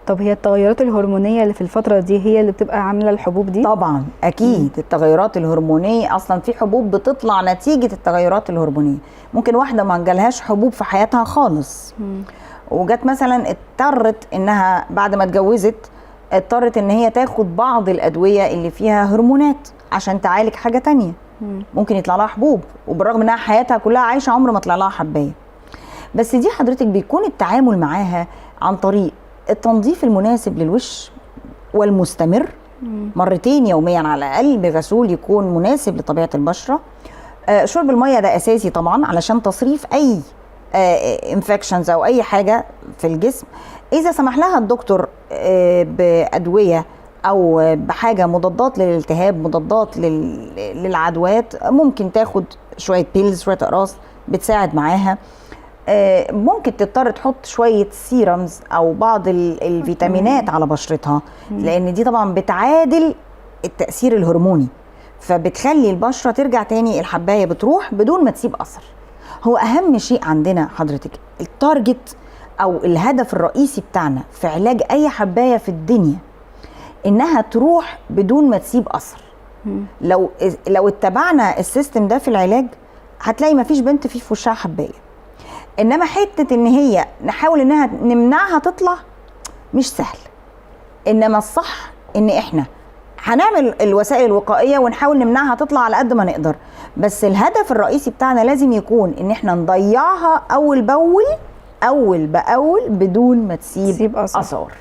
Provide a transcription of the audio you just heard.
طب هي التغيرات الهرمونيه اللي في الفترة دي هي اللي بتبقى عامله الحبوب دي؟ طبعا اكيد. التغيرات الهرمونيه اصلا، في حبوب بتطلع نتيجة التغيرات الهرمونيه. ممكن واحدة ما جالهاش حبوب في حياتها خالص، وجت مثلا اضطرت انها بعد ما اتجوزت، اضطرت ان هي تاخد بعض الادوية اللي فيها هرمونات عشان تعالج حاجة تانية، ممكن يطلع لها حبوب، وبالرغم انها حياتها كلها عايشه عمر ما طلع لها حبايه. بس دي حضرتك بيكون التعامل معاها عن طريق التنظيف المناسب للوش والمستمر مرتين يوميا على الاقل بغسول يكون مناسب لطبيعة البشره. شرب المية ده اساسي طبعا علشان تصريف اي infections او اي حاجة في الجسم. اذا سمح لها الدكتور بادويه او بحاجة مضادات للالتهاب، مضادات للعدوات، ممكن تاخد شوية pills، شوية اقراص بتساعد معاها. ممكن تضطر تحط شوية serums او بعض الفيتامينات على بشرتها، لان دي طبعا بتعادل التاثير الهرموني، فبتخلي البشرة ترجع تاني، الحبايه بتروح بدون ما تسيب اثر. هو اهم شيء عندنا حضرتك ال target او الهدف الرئيسي بتاعنا في علاج اي حبايه في الدنيا انها تروح بدون ما تسيب اثر. لو اتبعنا ال system ده في العلاج هتلاقي مفيش بنت فيه في وشها حبايه. انما حتة ان هي نحاول انها نمنعها تطلع مش سهل، انما الصح ان احنا هنعمل الوسائل الوقائية ونحاول نمنعها تطلع على قد ما نقدر، بس الهدف الرئيسي بتاعنا لازم يكون ان احنا نضيعها اول باول، اول باول، بدون ما تسيب تسيب أثر. اثار.